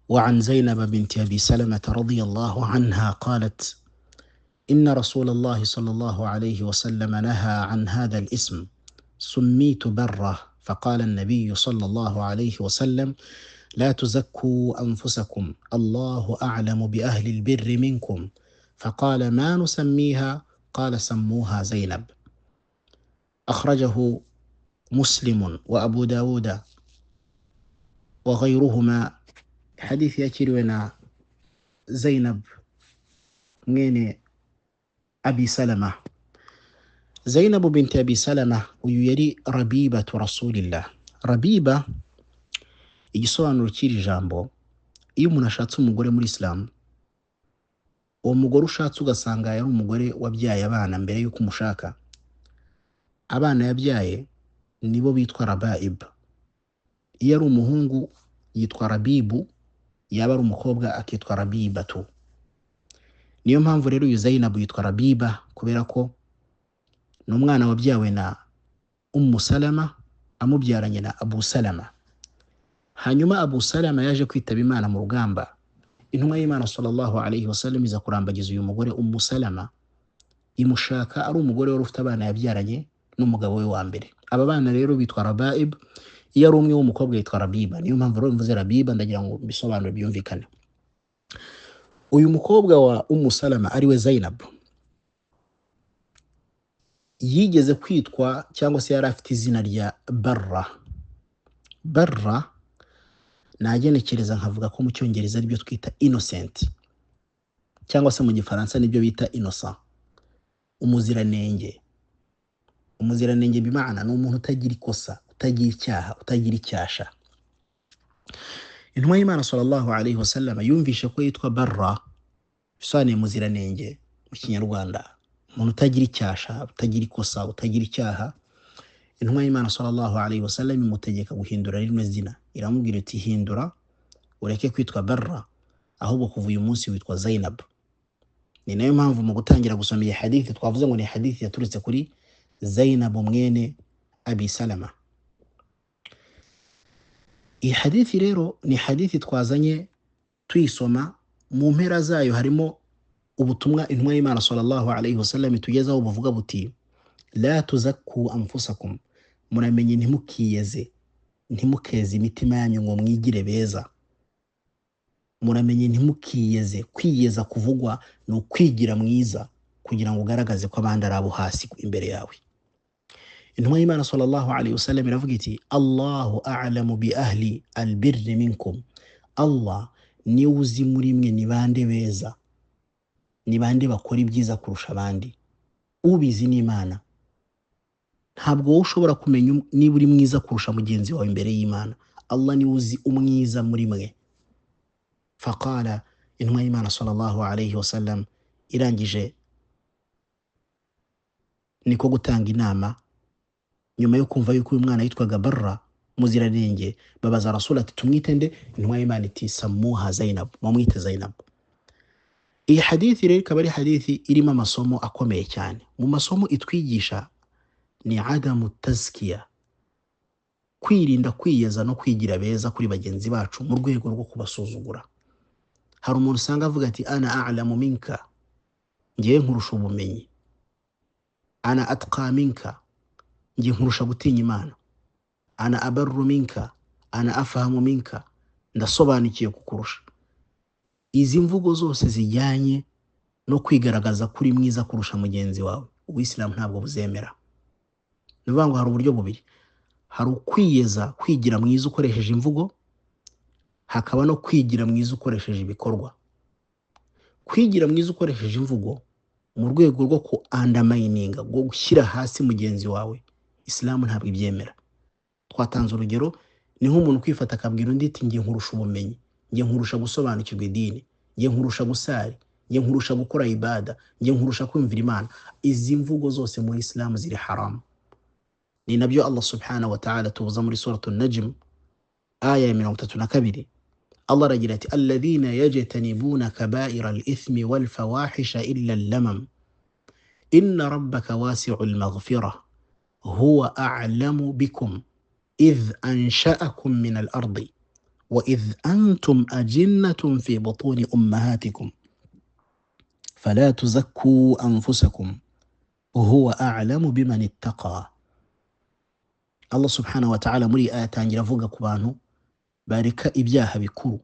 وعن زينب بنت أبي سلمة رضي الله عنها قالت: إن رسول الله صلى الله عليه وسلم نهى عن هذا الاسم، سميت برة، فقال النبي صلى الله عليه وسلم: لا تزكوا أنفسكم، الله أعلم بأهل البر منكم. فقال: ما نسميها؟ قال: سموها زينب. أخرجه مسلم وأبو داود وغيرهما. حديث yakiriwe na Zainab mwene Abi Salama. Zainab binti Abi Salama uyu yari rabibatu Rasulillah. Rabiba, igisobanuro cy'iri jambo, iyo umuntu ashatse umugore muri Islam, uwo mugore ushatse ugasanga yari umugore wabyaye abana mbere y'uko umushaka, abana yabyaye nibo bitwa rabaib. Iyo ari umuhungu yitwa rabibu, yaba ari umukobwa akitwa rabibatu. Niyo mpamvu rero uyu Zainabu yitwa Rabiba, kubera ko ni umwana wabyawe na Ummu Salama amubyaranye na Abu Salama. Hanyuma Abu Salama yaje kwitaba Imana mu rugamba. Intumwa y'Imana sallallahu alayhi wasallam iza kurambagiza uyu mugore Ummu Salama, imushaka ari umugore wari ufite abana yabyaranye n'umugabo we wa mbere. Aba bana rero bitwa Rabaib. Iyo ari umwe w'umukobwa yitwa Rabiba. Niyo mpamvu rero mvuze Rabiba ndagira ngo mbisobanure byumvikane. Uyu mukobwa wa Ummu Salama ariwe Zainab yigeze kwitwa cyangwa se yari afite izina rya Barra. Barra nagenekereza nkavuga ko mu Cyongereza aribyo twita innocent, cyangwa se mu Gifaransa nibyo bita innocent, umuziranenge. Umuziranenge bimana ni umuntu utagira ikosa, utagira icyaha, utagira icyasha. Intumwa y'Imana sallallahu alayhi wasallam yumvishe ko yitwa Barra, bisobanuye muziranenge mu Kinyarwanda, umuntu utagira icyasha, utagira ikosa, utagira icyaha. Intumwa y'Imana sallallahu alayhi wasallam imutegeka guhindura rino zina, iramubwira iti: hindura ureke kwitwa Barra, ahubwo kuva uyu munsi witwa Zainab. Ni nayo mpamvu mu gutangira gusoma iyi hadithi twavuze ngo ni hadithi yaturutse kuri Zainab mwene Abi Salama. Iyi hadithi rero ni hadithi twazanye tuyisoma, mu mpera zayo harimo ubutumwa intumwa y'Imana sallallahu alayhi wasallam itugezaho buvuga buti: la tuzakku anfusakum, muramenye ntimukiyeze, ntimukeze imitima yanyu ngo mwigire beza. Muramenye ntimukiyeze. Kwiyeza kuvugwa ni ukwigira mwiza kugira ngo ugaragaze ko abandi ari abo hasi imbere yawe. Intumwa y'Imana sallallahu alayhi wasallam iravuga iti: Allahu a'lamu bi ahli albirri minkum, Allah niwe uzi muri mwe ni bande beza, ni bande bakora ibyiza kurusha abandi. Ubizi ni Imana. Ntabwo wowe ushobora kumenya niba uri mwiza kurusha mugenzi wawe imbere y'Imana. Allah niwe uzi umwiza muri mwe. Faqala, intumwa y'Imana sallallahu alayhi wasallam irangije niko gutanga inama nyuma yo kumva yuko uyu mwana yitwaga Barra muziranenge. Babaza Rasul ati: tumwite nde? Intumwa y'Imana iti: samuha Zainab, mumwite Zainab. Iyi hadithi rero ikaba ari hadithi irimo amasomo akomeye cyane. Mu masomo itwigisha ni adamu tazkiya, kwirinda kwiyeza no kwigira beza kuri bagenzi bacu mu rwego rwo kubasuzugura. Hari umuntu usanga avuga ati: ana a'lamu minka, ngiye nkurusha ubumenyi, ana atqa minka, ngiye nkurusha gutinya Imana, ana abarru minka, ana afahamu minka, ndasobanukiye kukurusha. Izi mvugo zose zijyanye no kwigaragaza kuri mwiza kurusha mugenzi wawe, Ubuyisilamu ntabwo buzemera. Ni ukuvuga ngo hari uburyo bubiri: hari ukwiyeza, kwigira mwiza ukoresheje imvugo, hakaba no kwigira mwiza ukoresheje ibikorwa. Kwigira mwiza ukoresheje imvugo mu rwego rwo ku undermininga, rwo gushyira hasi mugenzi wawe, Isilamu ntabwo ibyemera. Twatanze urugero, ni nk'umuntu kwifata akabwira undi ati: ngiye nkurusha ubumenyi, ngiye nkurusha gusobanukirwa idini, ngiye nkurusha gusari, ngiye nkurusha gukora ibada, ngiye nkurusha kumvira Imana. Izi mvugo zose muri Isilamu ziri haramu. Ni nabyo Allah subhanahu wa ta'ala tubuza muri suratu Najm aya ya 32. Allah aragira ati: alladhina yajtanibuna kaba'ira al-ithmi wal fawahisha illa al-lamam inna rabbaka wasi'ul maghfirah huwa a'lamu bikum idh ansha'akum min al-ardi Wa idh antum ajinnatun fi butuni ummahatikum fala tuzakku anfusakum huwa a'lamu biman ittaqa. Allah subhanahu wa ta'ala muri aya atangira avuga ku bantu bareka ibyaha bikuru,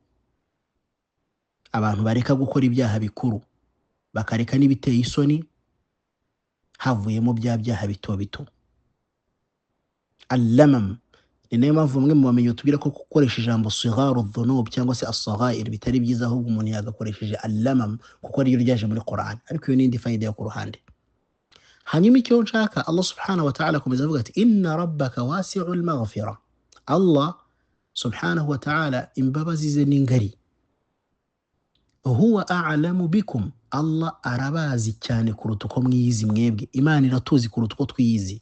abantu bareka gukora ibyaha bikuru bakareka n'ibiteye isoni, havuyemo bya byaha bito bito. Allamam ni nayo mpamvu bamwe mu bamenyi batubwira ko gukoresha ijambo sigharu dhunub cyangwa se as-saghair bitari byiza, ahubwo umuntu yagakoresheje allamam kuko ariyo ryaje muri Quran, ariko iyo n'indi fayida yo ku ruhande. Hanyuma icyo nshaka, Allah subhanahu wa ta'ala akomeza avuga ati inna rabbaka wasi'ul maghfira. Allah subhanahu wa ta'ala imbabazi ze ni ngari. Huwa a'lamu bikum, Allah arabazi cyane kuruta uko mwiyizi mwebwe. Imana iratuzi kuruta uko twiyizi.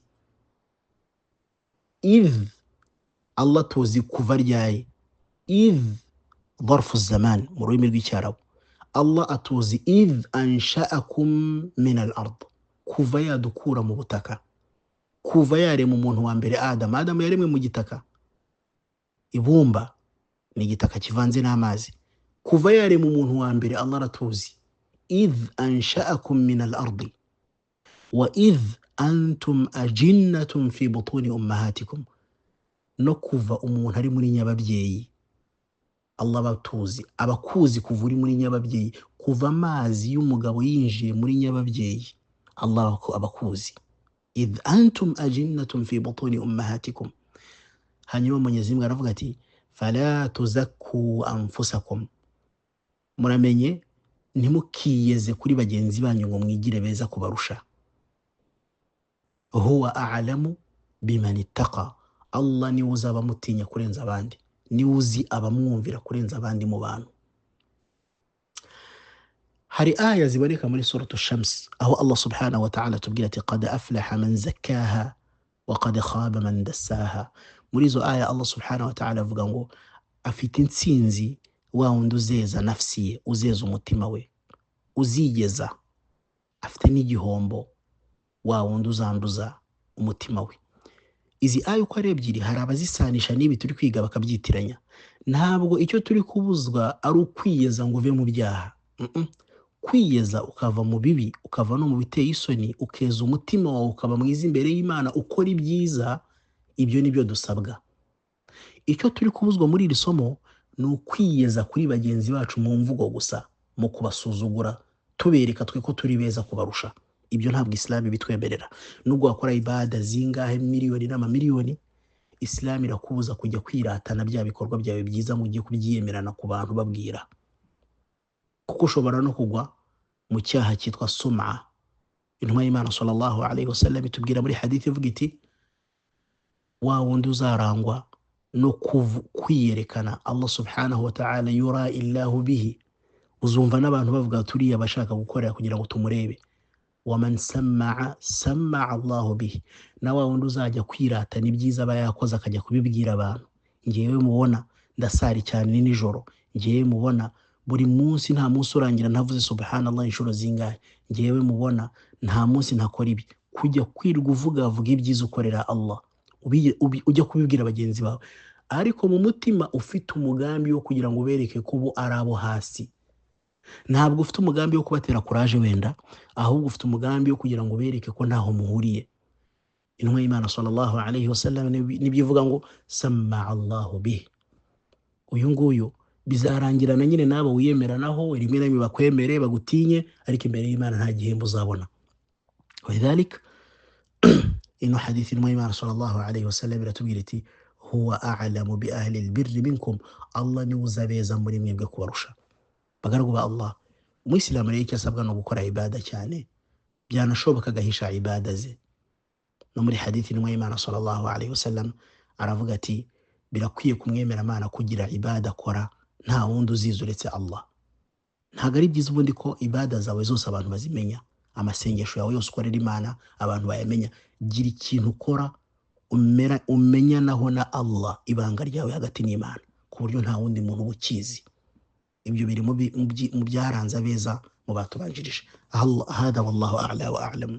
Idh, Allah tuzi kuva ryari? Idh dharfu zaman mu rurimi rw'icyarabu. Allah atuzi idh ansha'akum min al-ard, kuva yadukura mu butaka, kuva yarema umuntu wa mbere Adam. Adam yaremwe mu gitaka, ibumba ni igitaka kivanze n'amazi. Kuva yarema umuntu wa mbere Allah aratuzi. Idh ansha'akum min al-ardi wa idh antum ajinnatun fi butuni ummahatikum, no kuva umuntu ari muri nyababyeyi Allah abatuzi, abakuzi kuva uri muri nyababyeyi, kuva amazi y'umugabo yinjiye muri nyababyeyi Allah abakuzi. Idh antum ajinnatun fi butuni ummahatikum. Hanyuma Mwenyezi Mungu aravuga ati fala tuzakku anfusakum, muramenye ntimukiyeze kuri bagenzi banyu ngo mwigire beza kubarusha. Huwa a'lamu biman ittaqa, Allah niwe uzaba mutinya kurenza abandi, niwe uzi abamwumvira kurenza abandi mu bantu. Hari aya ziboneka muri suratu Shams aho Allah subhanahu wa ta'ala atubwira ati qad aflaha man zakkaha wa qad khaba man dassaha. Muri izo aya Allah subhanahu wa ta'ala avuga ngo afite intsinzi wa wundi uzeza nafsi ye, uzeza umutima we, uzigeza. Afite n'igihombo wa wundi uzanduza umutima we. Izi aya uko ari ebyiri hari abazisanisha n'ibi turi kwiga bakabyitiranya. Ntabwo icyo turi kubuzwa ari ukwiyeza ngo uve mu byaha. Kwiyeza ukava mu bibi, ukava no mu biteye isoni, ukeza umutima wawe ukaba mwiza imbere y'Imana, ukora ibyiza, ibyo nibyo dusabwa. Icyo turi kubuzwa muri iri somo ni ukwiyeza kuri bagenzi bacu mu mvugo gusa, mu kubasuzugura, tubereka twe ko turi beza kubarusha. Ibyo ntabwo Islam ibitwemerera. Nubwo wakora ibada zingahe, miliyoni n'amamiliyoni, Islam irakubuza kujya kwiratana bya bikorwa byawe byiza ngo ujye kubyiyemerana ku bantu babwira, kuko ushobora no kugwa mu cyaha cyitwa sum'a. Intumwa y'Imana sallallahu alayhi wasallam itubwira muri hadith ivuga iti wa wundi uzarangwa no kwiyerekana, Allah subhanahu wa ta'ala yura illahu bihi, uzumva n'abantu bavuga turiya bashaka gukorera kugira ngo tumurebe. Waman samma'a samma'a Allahu bihi, na wa wundi uzajya kwiratana ibyiza aba yakoze akajya kubibwira abantu. Ngewe mubona ndasari cyane nijoro, ngewe mubona buri munsi nta munsi urangira ntavuze subhanallah inshuro zingahe, ngewe mubona nta munsi ntakora ibi. Kujya kwirwa uvuga vuga ibyiza ukorera Allah, ujya kubibwira bagenzi bawe, ariko mu mutima ufite umugambi wo kugira ngo ubereke ko ubu ari abo hasi. Ntabwo ufite umugambi wo kubatera courage wenda, ahubwo ufite umugambi wo kugira ngo ubereke ko ntaho muhuriye. Intumwa y'Imana sallallahu alayhi wasallam nibyo ivuga ngo samma Allahu bihi. Uyu nguyu bizarangirana nyine nabo wiyemeranaho, rimwe na rimwe bakwemere bagutinye, ariko imbere y'Imana nta gihembo uzabona. Walidhalik ino hadithi intumwa y'Imana sallallahu alayhi wasallam iratubwira iti huwa a'lamu bi ahli albirri minkum, Allah niwe uzabeza muri mwebwe kubarusha. Bagaragu ba Allah, umuyisilamu rero icyo asabwa ni ugukora ibada cyane, byanashoboka agahisha ibada ze. No muri hadithi intumwa y'Imana sallallahu alayhi wasallam aravuga ati birakwiye kumwemera Imana kugira ibada akora nta wundi uzizi uretse Allah. Ntabwo ari byiza ubundi ko ibada zawe zose abantu bazimenya, amasengesho yawe yose ukorera Imana abantu bayamenya. Gira ikintu ukora umenyanaho na Allah, ibanga ryawe hagati n'Imana, ku buryo nta wundi muntu uba ukizi. Ibyo biri mu byaranze abeza mu batubanjirije. Hada wallahu a'la wa a'lam.